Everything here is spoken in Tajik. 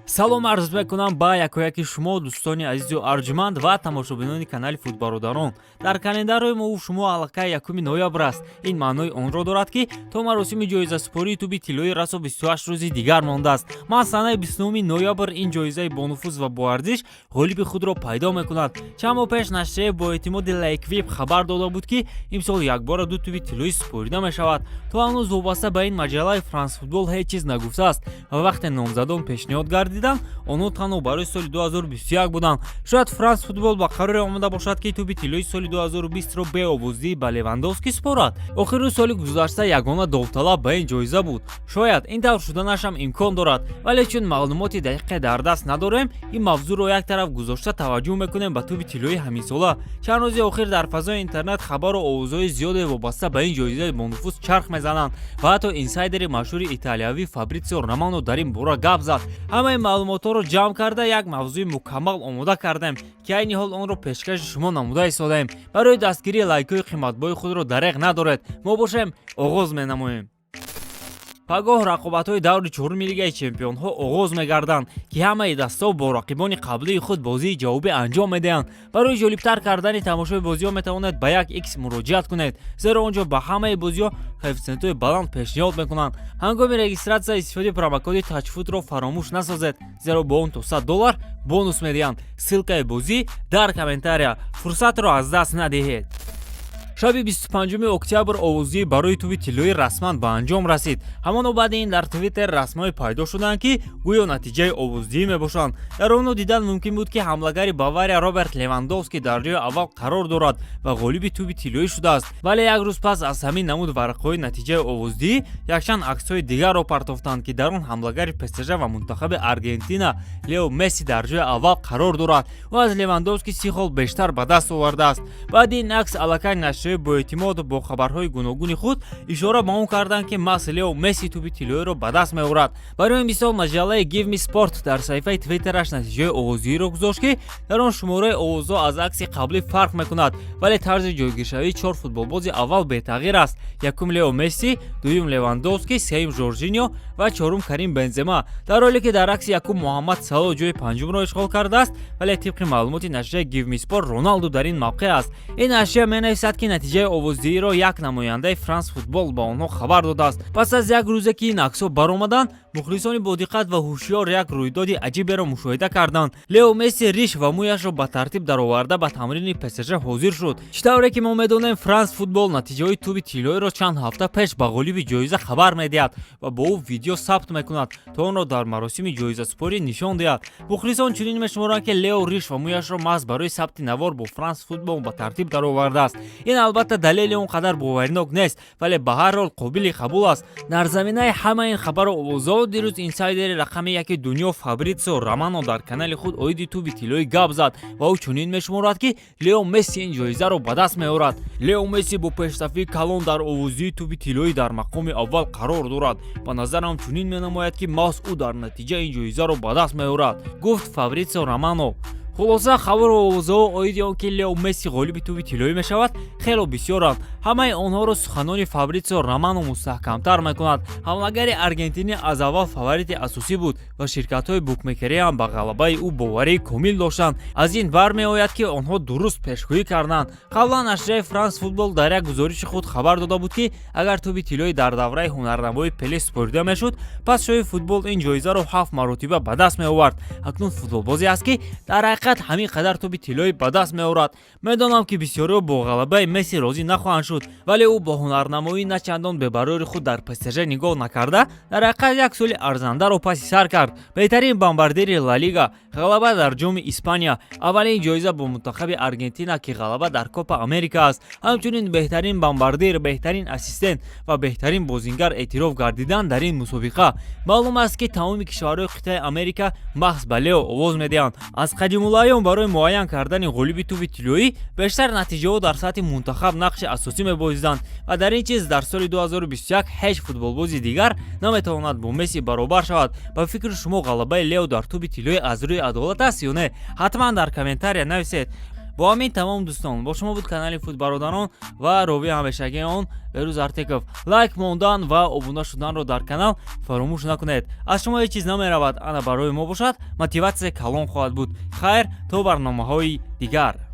Салом арз мекунам ба якояки шумо, дӯстони азизу арҷманд ва тамошобинони канали Футбародарон. Дар календарҳои мову шумо аллакай 1 ноябр аст. Ин маънои онро дорад, ки то маросими ҷоизасупории тӯби тиллоӣ расо 28 рӯзи дигар мондааст. Маҳз санаи 29 ноябр ин ҷоизаи бонуфуз ва боарзиш ғолиби худро пайдо мекунад. Чанд моҳ пеш нашрияи боэътимоди L'Équipe хабар дода буд, ки имсол якбора ду тӯби тиллоӣ супорида мешавад. То ҳанӯз вобаста ба ин маҷаллаи Франс Футбол ҳеҷ чиз нагуфтааст ва вақте номзадон пешниҳод гардиданд, онҳо танҳо барои соли 2021 буданд. Шояд Франс Футбол ба қароре омада бошад, ки тӯби тиллои соли 2020-ро беовоздиҳӣ ба Левандовский супорад. Охири соли гузашта ягона довталаб ба ин ҷоиза буд. Шояд ин тавр шуданашам имкон дорад, вале чун маълумоти дақиқе дар даст надорем, ин мавзӯъро як тараф гузошта, таваҷҷӯҳ мекунем ба тӯби тиллои ҳаминсола. Чанд рӯзи охир дар фазои интернет хабару овозҳои зиёде вобаста ба ин ҷоизаи бонуфуз чарх мезананд ва ҳатто инсайдери машҳури италиявӣ Фабритсио Романо дар ин бора гап зад. Ҳамаи маълумотҳоро ҷамъ карда, як мавзӯи мукаммал омода кардем, ки айни ҳол онро пешкаши шумо намуда истодаем. Барои дастгирии лайкҳои қиматбои худро дареғ надоред. Мо бошем, оғоз менамоем. Пагоҳ рақобатҳои даври чоруми Лигаи чемпионҳо оғоз мегарданд, ки ҳамаи дастҳо бо рақибони қаблии худ бозии ҷавобӣ анҷом медиҳанд. Барои ҷолибтар кардани тамошои бозиҳо метавонед ба як Икс муроҷиат кунед, зеро он ҷо ба ҳамаи бозиҳо коэффисиентҳои баланд пешниҳод мекунанд. Ҳангоми регистратсия истифодаи промокоди Тачфутро фаромӯш насозед, зеро бо он то 100 доллар бонус медиҳанд. Ссылкаи бозӣ дар комментария, фурсатро аз даст надиҳед. Шаби 25 октябр овоздиҳӣ барои тӯби тиллоӣ расман ба анҷом расид. Ҳамоно баъди ин дар Твиттер расмҳое пайдо шуданд, ки гӯё натиҷаи овоздиҳӣ мебошанд. Дар онҳо дидан мумкин буд, ки ҳамлагари Бавария Роберт Левандовский дар ҷои аввал қарор дорад ва ғолиби тӯби тиллоӣ шудааст. Вале як рӯз пас аз ҳамин намуд варақаҳои натиҷаи овоздиҳӣ якчанд аксҳои дигарро партофтанд, ки дар он ҳамлагари ПСЖ ва мунтахаби Аргентина Лео Месси дар ҷои аввал қарор дорад. Ӯ аз Левандовский 30 хол бештар ба даст овардааст. Баъди ин акс аллакай нашрияи боэътимод бо хабарҳои гуногуни худ ишора ба он карданд, ки маҳз Лео Месси тӯби тиллоиро ба даст меорад. Барои мисол, маҷаллаи Give Me Sport дар саҳифаи Твиттераш натиҷаи овоздиҳиро гузошт, ки дар он шумораи овозҳо аз акси қаблӣ фарқ мекунад, вале тарзи ҷойгиршавии чор футболбози аввал бетағйир аст: якум Лео Месси, дуюм Левандовский, сеюм Жоржиньо ва чорум Карим Бензема. Дар ҳоле ки дар акси якум Муҳаммад Салоҳ ҷои панҷумро ишғол кардааст, вале тибқи маълумоти нашрияи Give Me Sport Роналду дар ин мавқеъ аст. Ин нашрия менависад, ки натиҷаи овоздиҳиро як намояндаи Франс Футбол ба онҳо хабар додааст. Пас аз як рӯзе ки ин аксҳо баромаданд, мухлисони бодиққат ва ҳушёр як рӯйдоди аҷиберо мушоҳида карданд. Лео Месси риш ва мӯяшро ба тартиб дароварда, ба тамрини ПСЖ ҳозир шуд. Чӣ тавре ки мо медонем, Франс Футбол натиҷаҳои тӯби тиллоиро чанд ҳафта пеш ба ғолиби ҷоиза хабар медиҳад ва бо ӯ видео сабт мекунад, то онро дар маросими ҷоизасупорӣ нишон диҳад. Мухлисон чунин мешуморанд, ки Лео риш ва мӯяшро маҳз барои сабти навор бо Франс Футбол ба тартиб даровардааст. Ин албатта далели он қадар боваринок нест, вале ба ҳар ҳол қобили қабул аст. Дар заминаи ҳама ин хабару овозҳо дирӯз инсайдери рақами яки дунё Фабритсио Романо дар канали худ оиди тӯби тиллоӣ гап зад ва ӯ чунин мешуморад, ки Лео Месси ин ҷоизаро ба даст меорад. «Лео Месси бо пешсафии калон дар овоздиҳии тӯби тиллоӣ дар мақоми аввал қарор дорад. Ба назарам чунин менамояд, ки маҳз ӯ дар натиҷа ин ҷоизаро ба даст меорад», гуфт Фабритсио Романо. Хулоса, хабару овозҳо оиди он ки Лео Месси ғолиби тӯби тиллоӣ мешавад, хело бисёранд. Ҳамаи онҳоро суханони Фабритсио Романо мустаҳкамтар мекунад. Ҳамлагари аргентинӣ аз аввал фаворити асосӣ буд ва ширкатҳои букмекерӣ ҳам ба ғалабаи ӯ боварии комил доштанд. Аз ин бармеояд, ки онҳо дуруст пешгӯӣ карданд. Қаблан нашрияи Франс Футбол дар як гузориши худ хабар дода буд, ки агар тӯби тиллоӣ дар давраи ҳунарнамоии Пеле супорида мешуд, пас шоҳи футбол ин ҷоизаро ҳафт маротиба ба даст меовард. Акнун футболбозе аст, ки дар ҳақиқат ҳамин қадар тӯби тиллоӣ ба даст меорад. Медонам, ки бисёриҳо бо ғалабаи Месси розӣ нахоҳанд шуд, вале ӯ бо ҳунарнамоии начандон бебарори худ дар ПСЖ нигоҳ накарда, дар ҳақиқат як соли арзандаро паси сар кард. Беҳтарин бомбардири Ла Лига, ғалаба дар Ҷоми Испания, аввалин ҷоиза бо мунтахаби Аргентина, ки ғалаба дар Копа Америка аст, ҳамчунин беҳтарин бомбардир, беҳтарин ассистент ва беҳтарин бозингар эътироф гардидан дар ин мусобиқа. Маълум аст, ки тамоми кишварҳои қитъаи Америка маҳз ба Лео овоз медиҳанд. Аз қадимулайём барои муайян кардани ғолиби тӯби тиллоӣ бештар натиҷаҳо дар сатҳи мунтахаб нақши асосӣ мебозиданд ва дар ин чиз дар соли 2021 ҳеҷ футболбози дигар наметавонад бо Месси баробар шавад. Ба фикри шумо, ғалабаи Лео дар тӯби тиллоӣ аз рӯи адолат аст ё не? Ҳатман дар комментария нависед. Бо ҳамин тамом, дӯстон. Бо шумо буд канали Футбародарон ва ровии ҳамешагии он Берӯз Артеков. Лайк мондан ва обуна шуданро дар канал фаромӯш накунед. Аз шумо ҳеҷ чиз намеравад, ана барои мо бошад, мотиватсия калон хоҳад буд. Хайр, то барномаҳои дигар.